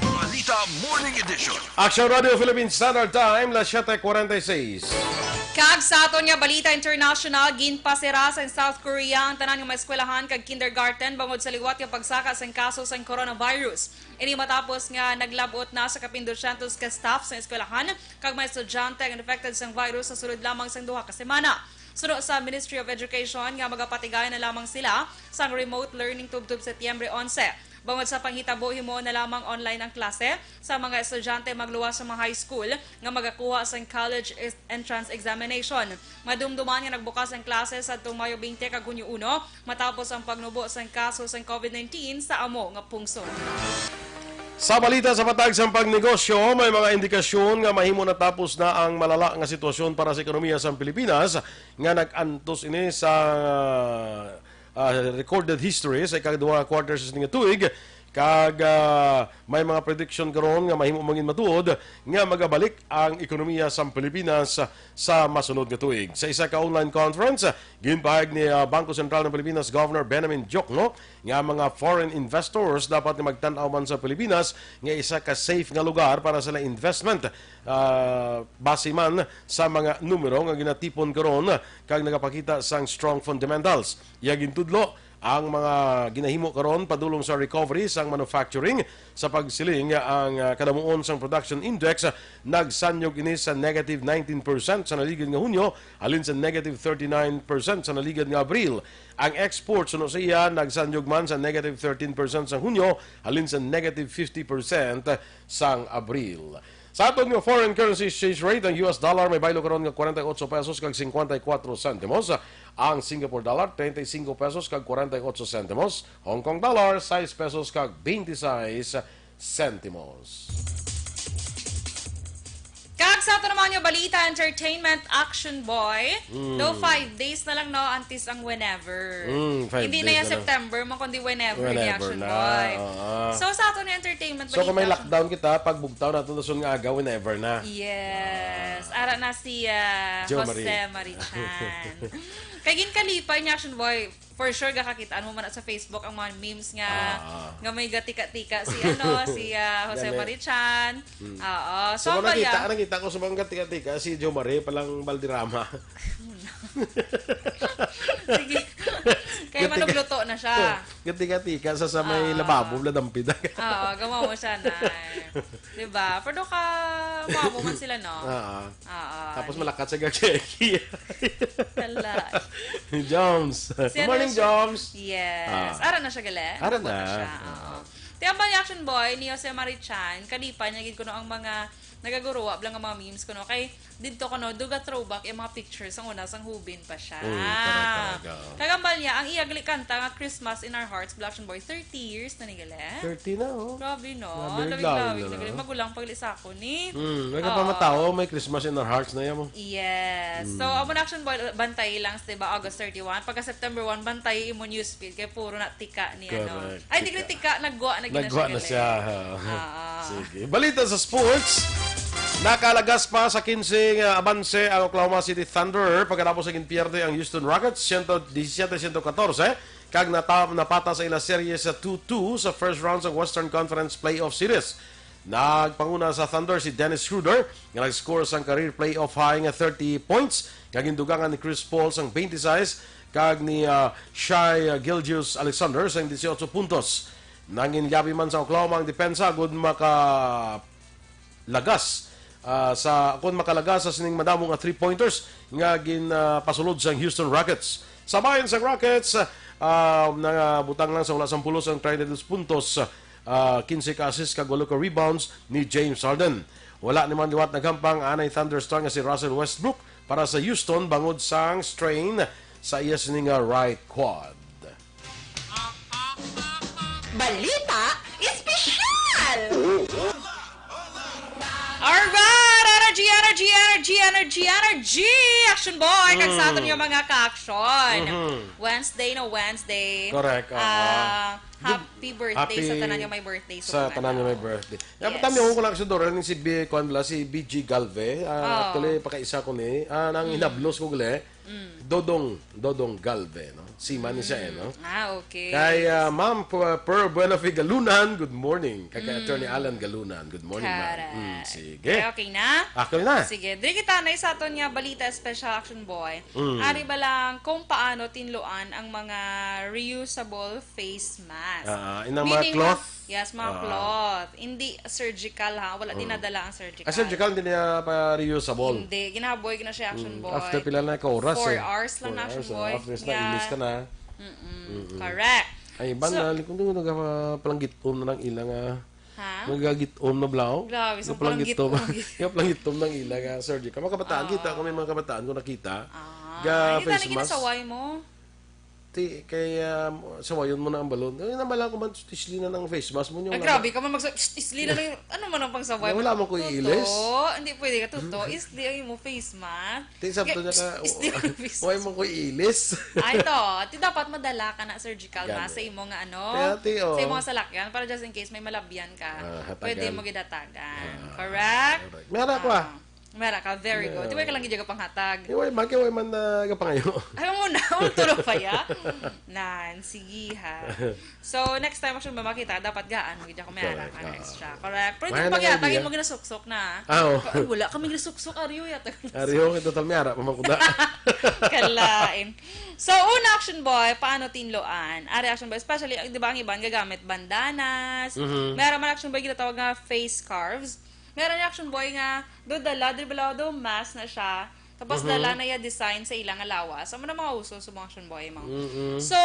Balita Morning Edition. Action Radio Philippine Standard Time, las siete cuarenta y seis. Kag sa aton nga balita international, ginpasira sang South Korea ang tanan nga mga eskwelahan kag kindergarten bangod sa liwat nga pagsaka sang kaso sang coronavirus. Ini matapos nga naglab-ot na sa kapin dosyentos ka staff sang eskwelahan kag mga estudyante ang infected sang virus sa sulod lamang sang duha ka semana. Suno sa Ministry of Education nga magapatigaya na lamang sila sang remote learning tubtob Setyembre onse. Bangod sa panghitabo, himuon na lamang online ang klase sa mga estudyante magluwas sa mga high school nga magakuha sang college is-, entrance examination. Madumduman nga nagbukas ang klase sadtong Mayo twenty kag Hunyo uno, matapos ang pagnubo sang kaso sang covid nineteen sa amo nga pungsod. Sa balita sa patag sang pagnegosyo, may mga indikasyon nga mahimo natapos na ang malala nga sitwasyon para sa ekonomiya sa Pilipinas nga nag-antos ini sa, ah, recorded history sa ikaduha nga quarter sa sini nga tuig, kag, ah, may mga prediction karon nga mahimo mangin matuod nga magabalik ang ekonomiya sa Pilipinas sa masunod nga tuig. Sa isa ka online conference, ginpahayag ni, ah, Bangko Sentral ng Pilipinas Governor Benjamin Diokno nga mga foreign investors dapat nga magtan-aw man sa Pilipinas nga isa ka safe nga lugar para sila investment, ah, base man sa mga numero nga ginatipon karon kag nagapakita sang strong fundamentals. Iya gintudlo ang mga ginahimo karon padulong sa recovery sang manufacturing, sa pagsiling nga ang, ah, kadamuon sang production index, ah, nagsanyog ini sa negative nineteen percent sa naligid nga Hunyo halin sa negative thirty-nine percent sa naligid nga Abril. Ang export, suno sa iya, nagsanyog man sa negative thirteen percent sa Hunyo halin sa negative fifty percent sang Abril. Sa aton nga foreign currency exchange rate, ang U S dollar may baylo karon nga forty-eight pesos kag fifty-four centimos, ang Singapore dollar thirty-five pesos kag forty-eight centimos, Hong Kong dollar sais pesos kag twenty-six centimos. Kag sa ato naman nga balita, entertainment, Action Boy. Mm. Daw five days na lang, no, antes ang whenever. Mm, five Hindi na days yan na lang. September mo, kundi whenever ni Whenever Action na, Boy. Oo. So, sa ato ni entertainment So, kung may balita, lockdown kita, pagbugtaw nato dason nga aga, whenever na. Yes. Ara na si, ah, Joe Jose Marie. Marie Chan. Kay ginkalipay ni Action Boy, for sure, gakakit-an mo man na sa Facebook ang mga memes nga, Ah. nga may gatika-tika si, ano, si, ah, Jose Gani. Marie Chan. Hmm. Oo. So, So, ang nakita, balya, nakita ko sa mga gatika-tika, si Joe Marie palang Valderrama. Sige. Kaya Gatika-, manugluto na siya. Gatika-tika sa, sa may Ah. lababo, ladampidan. Oo, gamo mo siya, Nay. Diba? Pero ka, mamo man sila, no? Oo. Oo. Tapos Ni- malakat sa gageki. Hala. Joms. Si Good ano morning, siya? Joms. Yes. Ah. Ara na siya, gali? Ara Nabot na. Siya. Oo. Ti ang reaction, boy, ni Jose Marie Chan, kalipay niya gid kuno ang mga nagaguruwa lang ang mga memes kuno. Kay didto kuno, duga throwback yung mga pictures ang una sang hubin pa siya. Mm, correct, correct, oo. Kag ang balya, ang iya gali kanta nga Christmas in Our Hearts, Black Action Boy, thirty years na ni gali. Thirty na, oh. Grabe, no? Grabe, Labing lawig lawig na, na gali. No? Magulang pa gali sa ako ni. Mm, Oo. Nagapamatawa, may Christmas in Our Hearts na yan, oh. Yes. Mm. So, amo na, Action Boy, bantay lang, di ba, August thirty-one. Pagka September one, bantay imo newsfeed kay puro na tika ni, ano. Correct. Ay, di Tika. Tika, nagwa na gina Nagwa siya na gali. Siya, ha. Oo. Sige. Balita sa sports. Nakalagas pa sa kinse nga abanse ang Oklahoma City Thunder pagkatapos sa ginpierde ang Houston Rockets, siyento disisiete siyento katorse, kag nata-, napata sa ila serye sa two two sa first round sa Western Conference Playoff Series. Nagpanguna sa Thunder si Dennis Schroeder, nga nag-score sang career playoff high nga thirty points, nga gindugangan ni Chris Paul sang twenty-six kag ni, ah, Shai, ah, Gilgeous-Alexander sang dieciocho puntos. Nanginyabi man sa Oklahoma ang depensa agud maka lagas, ah, sa, kon makalagas sa sining madamo nga three-pointers nga gin, ah, pasulod sang Houston Rockets. Sa bahin sang Rockets, ah, nangabutang lang sa wala sampulos ang treinta y dos puntos, ah, quince ka assist kag walo ka rebounds ni James Harden. Wala ni man liwat naghampang anay Thunder star nga si Russell Westbrook para sa Houston bangod sang strain sa iya sini nga right quad. Balita Espesyal! Alright! Energy, energy, energy, energy, energy! Action boy! Kag sa aton Mm. yung mga ka-action. Mhm. Wednesday, no? Wednesday. Correct, oo. Ah, happy birthday sa Happy tanan nga may birthday sa sa mga tanan nga may tao. Birthday. Yes. Dapat kami, ako lang sa Dora, ni si B-, kuwan bala, si B G Galve. Ah, Oh. Actually, pakaisa ko ni. Ah, nang Mm. hinablos ko gali. Mm. Dodong, Dodong Galve, no? Seaman ni siya, eh, no? Mm. Ah, okay. Kay, ah, Ma'am P-, Pearl Buenafe Galunan, good morning. Kay, kay Mm. Attorney Alan Galunan, good morning, ma'am. Correct. Mm, sige. Okay, okay na? Okay na. Sige. Diri kita na sa aton nga balita, Special Action Boy. Mm. Ari ba lang kung paano tinluan ang mga reusable face mask? Ah, inang mga Meaning, cloth? Yes, mga Ah. cloth. Hindi surgical, ha? Wala Mm. dinadala ang surgical. Ah, surgical, hindi niya pa reusable. Hindi. Ginahaboy na siya, Action Mm. Boy. After pila na ka oras? Four hours lang na, Action Boy. After sa ilis ka na. Mm-mm. Correct. Ay, iban na, kung doon, nagpalanggitom na lang ilang, ah, Ha? Nagagit-om na blaw? Grabe, so Nga palang palang gitom. gitom. Nga palang gitom ng ila nga surgical. Mga kabataan, Ah. kita, kung may mga kabataan ko nakita, Ah, ga hindi na Face mask. ginasaway mo? Ti, kay, um, sawayon mo na ang balon. Ay, nabala ko man, isli na ng face mask mo, yung Ay, lama- grabe ka man, magsa-, isli na lang yung, ano man ang pangsaway Wala mo? mo ko Tuto, iilis. Hindi pwede ka, tuto. Isli ang imo face mask. Ti, sabto Ga-, niya ka, isli ang face mask. Why mo ko iilis? Ay, to. Ti, dapat madala ka na surgical Gani. mask sa imo nga, ano, Kaya, ti, oh. sa imo nga salakyan para just in case may malabyan ka, Ah, hatagan. pwede mo gidatagan. Ah, Correct? correct. May ara ko, ah. Ah, may ara ka, very good. Di ba ka lang gid panghatag? Iway man, kay way man na kapangayo. Ay, mo na, ang tulo pa ya. Nan, sige ha. So, next time, actually, makita, dapat gaan mo gid ako may ara Correct, ka na oo. extra. Correct. Pero May hindi ara pa nga yata, idea. mo ginasuksok na. Ah, oo. Ay, wala kami ginasuksok, Aryo, yata. Aryo, kay total may ara pa man kuda. Kalain. So, una, Action Boy, paano tinloan? Ari, Action Boy, especially, di ba, ang iban gagamit bandanas. Mhm. Meron man, Action Boy, ginatawag nga face scarves. Meron yung Action Boy nga, do dala, di ba, do mask na siya. Tapos, Mhm. dala na ya design sa ilang alawas. Amo na mga uso sa mga Action Boy, mga. Mm-mm. So,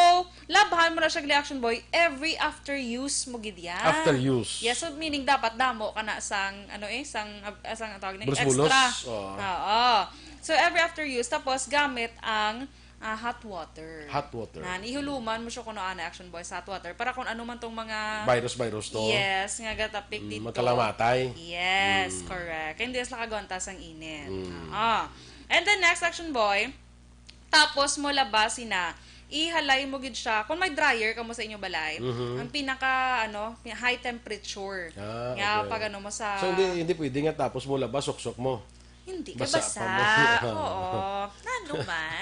labhan mo na siya, gali, Action Boy, every after use mo gid ya. After use. Yes, so meaning dapat damo ka na sang, ano eh, sang, ah, sang, ang tawag ni, Bulos-bulos. extra. Oo. Oo. So, every after use, tapos gamit ang, ah, hot water. Hot water. Nan, ihuluman mo siya kuno ana, Action Boy, sa hot water. Para kung ano man tong mga Virus, virus to. Yes, nga gatapik Mm, dito. magkalamatay. Yes, Mm. correct. Kaya hindi sila kagwantas ang init. Mm. Ah. And then next, Action Boy, tapos mo labas sina, ihalay mo gid siya. Kung may dryer ka mo sa inyo balay, Mhm. ang pinaka, ano, high temperature. Ah, Nga okay. pag ano mo sa So, hindi, hindi pwede nga tapos mo labas, suksok mo. Hindi, kay Basa basa. pa mo. Oo. Nano man?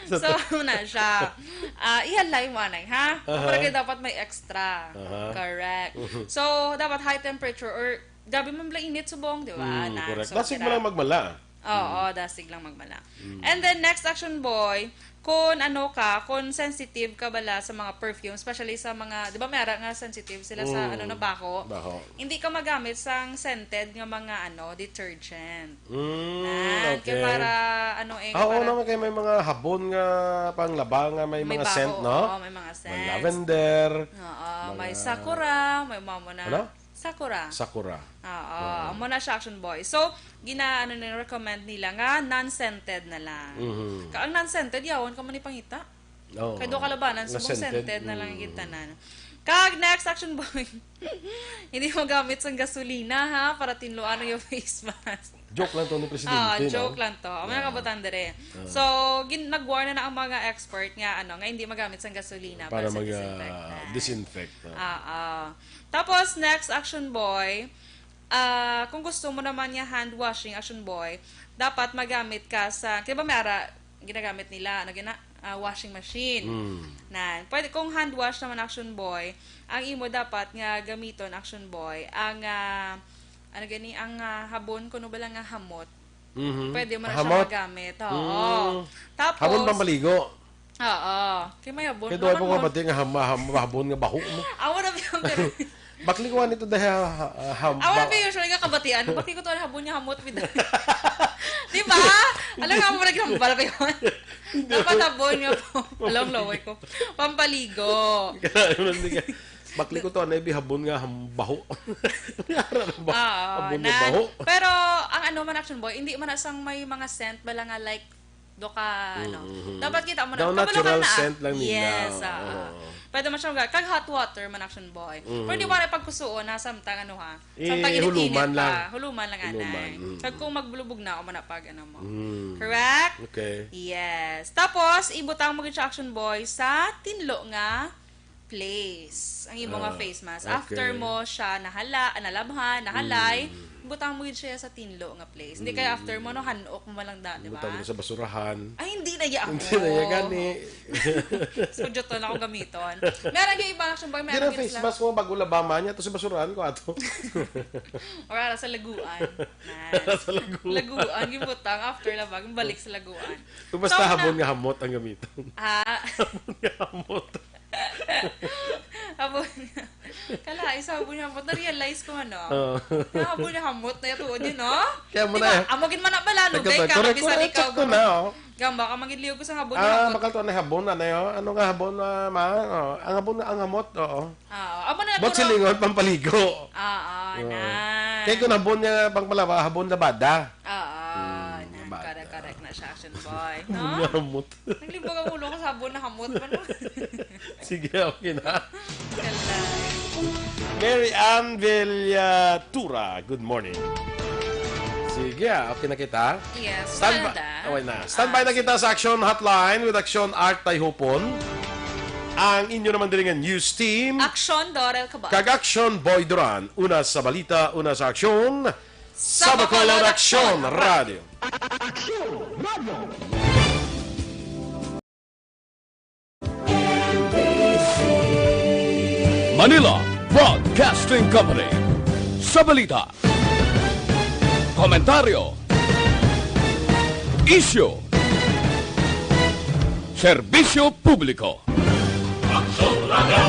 So, So, na siya. Ah, ihalay mo, anay, ha? Aha. Para kay dapat may extra. Aha. Correct. So, dapat high temperature or grabe man bala init subong, di ba? Mm, Na, correct. so, Dasig mo kira- lang magmala. Oo, Mm. dasig lang magmala. Mm. And then, next, Action Boy, kung ano ka, kung sensitive ka bala sa mga perfume, especially sa mga, di ba, may ara nga sensitive sila sa, Mm. ano, na baho? Baho. Hindi ka magamit sang scented nga mga, ano, detergent. Mm, Nan, kay okay. para, ano, eh, Ah, oo para naman, kay may mga habon nga panglaba nga may May mga baho, scent, no? oo, may mga May scents. lavender, Oo, may mga sakura, may mamo na. Ano? Sakura. Sakura. Oo, Wow. amo na siya, Action Boy. So, gina-, ano, ni-recommend nila nga non-scented na lang. Mhm. Ka-, ang non-scented, yawon ka man ipangita. Oo. Kay do kalabanan, subong Na scented. scented na lang Mm. yung tanan. Kag next, Action Boy. Hindi mo gamit sang gasolina, ha, para tinluan ang iyong face mask. Joke lang to ni Presidente, Ah, no? joke lang to. Ang mga Yeah. kabutang dire. Ah. So, gin-, nag-warn na, na ang mga expert nga, ano, nga hindi magamit sang gasolina Para para sa mag, ah, disinfectant. disinfect, no? Ah, ah. Tapos, next, Action Boy, ah, kung gusto mo naman nga hand washing, Action Boy, dapat magamit ka sa, di ba may ara, ginagamit nila, ano, gina-, ah, washing machine. Mm. Na, pwede, kung hand wash naman, Action Boy, ang imo dapat nga gamiton, Action Boy, ang, ah, ano gani, ang, ah, habon, kuno bala nga hamot. Mhm. Pwede mo na siya Hamot? magamit. Oo. Mm. Tapos, Habon pampaligo. Oo. Kay may habon. Kay duway Ano mo mo? kabati nga ham-, ham-, habon nga baho mo. Amo na ba yung ganun? Bakli ko nga nito dahil ha-, ha-, ham-, Amo na ba- ba usually nga kabatian? Bakit ko to ang habon niya hamot, bida? Di ba? Alam nga mo, naghambal ko yun. Dapat habon nga po. Alam, laway ko. Pampaligo. Kaya, hindi ka, bakli ko to, ano, ibi habon nga ham-, baho. Yara na ba? Oo, Habon nga na, baho. pero ang ano man, Action Boy, hindi man na sang may mga scent, bala nga like, do ka, ano. Mm, mm, mm. Dapat kita mo na, Daw kabalo ka natural na, ah. scent lang nila. Yes, Oo, oo. oo. Pwede man siya mag-, kag hot water man, Action Boy. Mm. Pero di ba na pagkusuon na samtang, ano, ha? Samtang Eh, init-init huluman pa. lang. Huluman lang, Huluman, anay. mm. Kag kung magbulubog na, o man na pag, ano mo. Mm. Correct? Okay. Yes. Tapos, ibutang mo gid siya, Action Boy, sa tinlo nga place. Ang imo nga Ah, face mask. okay. After mo siya nahala, nalabhan, nahalay, Mm. butang mo gid siya sa tinlo nga place. Hindi kaya after mo, no, Mm. hanok mo lang da, di ba? Butang mo sa basurahan. Ay, hindi na ya ako. Hindi na ya gani. So, joto na akong gamiton. Meron yung iba, Action Boy, Di meron na yung face sila. mask mo, bago labaman niya, to sa basurahan ko ato. Or ara sa laguan. Nice. Sa laguan. Laguan, yung butang, after labag, balik sa laguan. Kung basta So, habon na- nga hamot ang gamiton. Ah. Habon nga hamot. Habon nga. Kala, isa habon nga hamot. Na-realize ko, ano? Oo. Na habon nga hamot na yung tuod yun, no? Kaya mo Di na ba? eh. Amo gid man na pala, no? Nagkataon. Kay ka, Correct, bisan correct, ikaw, sakto no? na, oh. Gamba ka, magidliyog ko sa habon nga Ah, hamot. Makal to na habon, ano yun? Ano nga habon, ah, ma? Oh, ang habon nga, ang hamot, oo. Oo. Amo na Bot natural. Silingon, pampaligo. Oo, Oo. na. Kaya kung habon nga pangpalawa, habon na bada. Oo, Hmm, na, bada. Correct, correct na siya, action boy. Habon No? Nga hamot. Naglimbog ang ulo ko sa habon na hamot. Ano? Sige, okay na. Kalay. Mary Ann Villatura, good morning. Sige, ah, okay na kita. Yes, Stand by. Wala na. Okay na. Stand by na Ah, kita sa Action Hotline with Action Art Tayhupon. Ang inyo naman diri nga news team. Action Dorel Cabal. Kag Action Boy Duran. Una sa balita, una sa aksyon. Sa Sa Bacolod Bacolod Action Action Radio. Action Radio. Manila Broadcasting Company. Sa balita, komentaryo, isyu, serbisyo publiko. Action Radio.